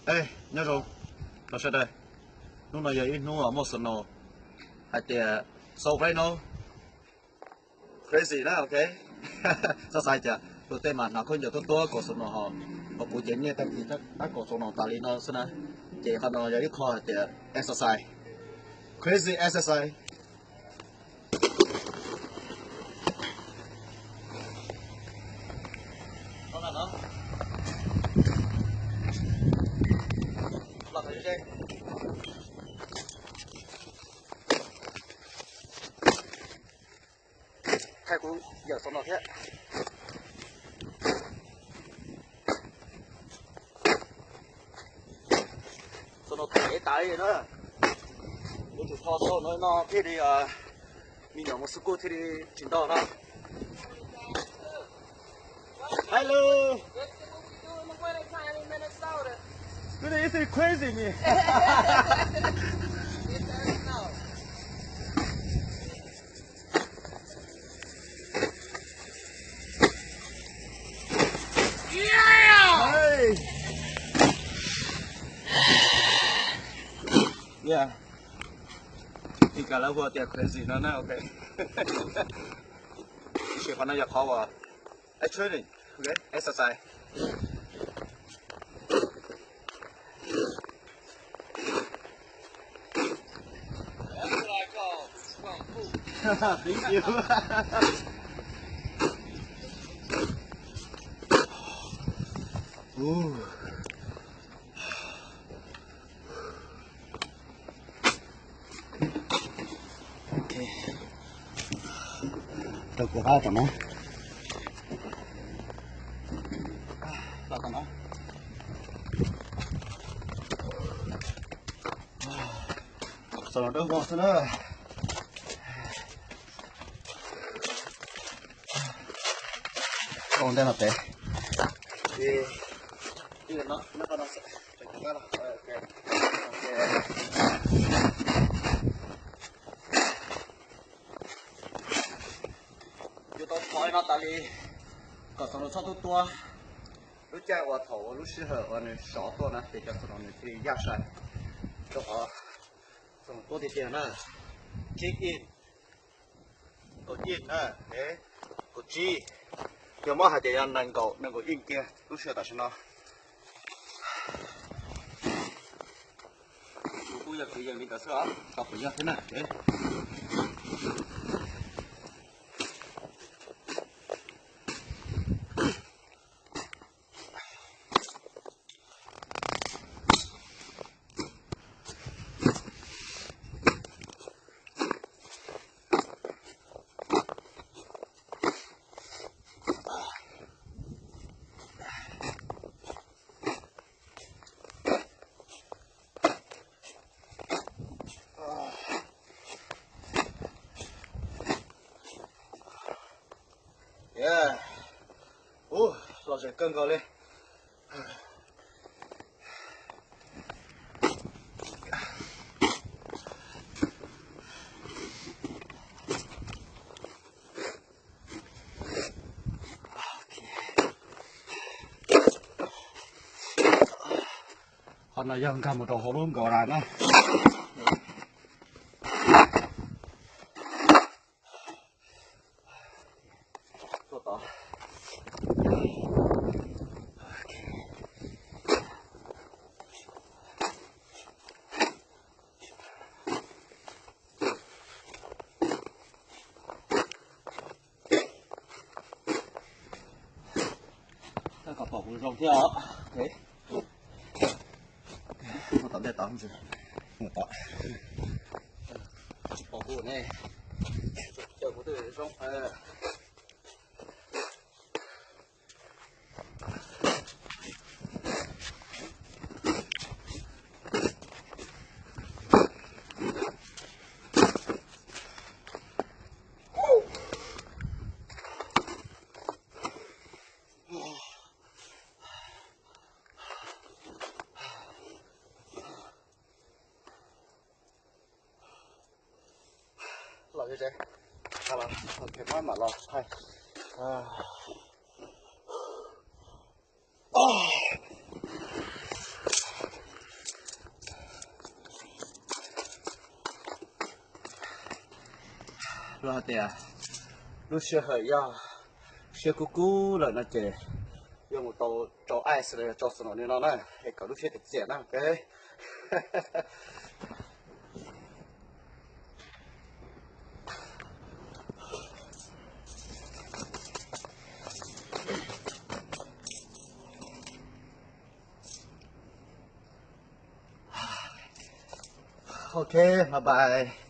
Ej, nyob zoo rau sawv daws. Hnub no yog ib hnub uas muaj snow, hais tias so bright no, crazy na, ok. Xav xav tias tus tej mas hnav khaub ncaws tuab tuab kaum snow ho, ho kuv ces niaj tag kis tab kaum snow tas li no xwb na. Ces qhov no yog ib qho hais tias exercise, crazy exercise. Thaij kuv yawm xov no thiab. Xov no thaij tas li na. Kuv tsum tho xov no thiaj li, me nyuam mus xu kuj thiaj li tsis ntog no. Hello. This is crazy me. Yeah. Ib kas lawv hu tias crazy no na, ok. Tab sis qhov no yog qhov uas training, ok, exercise. Thank you. Ooh. Ok. Rau kuv qab tom no. Los tom no. Xav los dawb vog xwb na. Ua ntej no pem. Yuav tau thov no tas li kom xov no txhob tuab tuab. Lub caij uas thaum ua lub sij hawm uas nws sov tuaj na ces cov xov no nws thiaj li yaj sai. Rau qhov xov no tuab tiag tiag na. Kick in. Kaum ib na, kaum tsib. Yog muab hais tias yog nees nkaum, nees nkaum ib kiag lub sij hawm tam sim no. Kuv kuj yog kwv yees li ntawd xwb os, tau kuv yog thiab na. Ub, lom zem kawg nkaus li. Qhov no yog nkag mus rau hauv lub nkaus na. Kom pom kuv zoo thiab os. Tom ntej tod ntsis. Tom. Pom kuv ne. Caw kuv twb zoo. Los tsev, los pem mab mam los thaij. Luag hais tias lub sij hawm yog siab kub kub lawm no ces yuav mus tau tsau ice los yog tsau snow li no na, es kom lub siab txias txias na, ok. Ok, bye bye.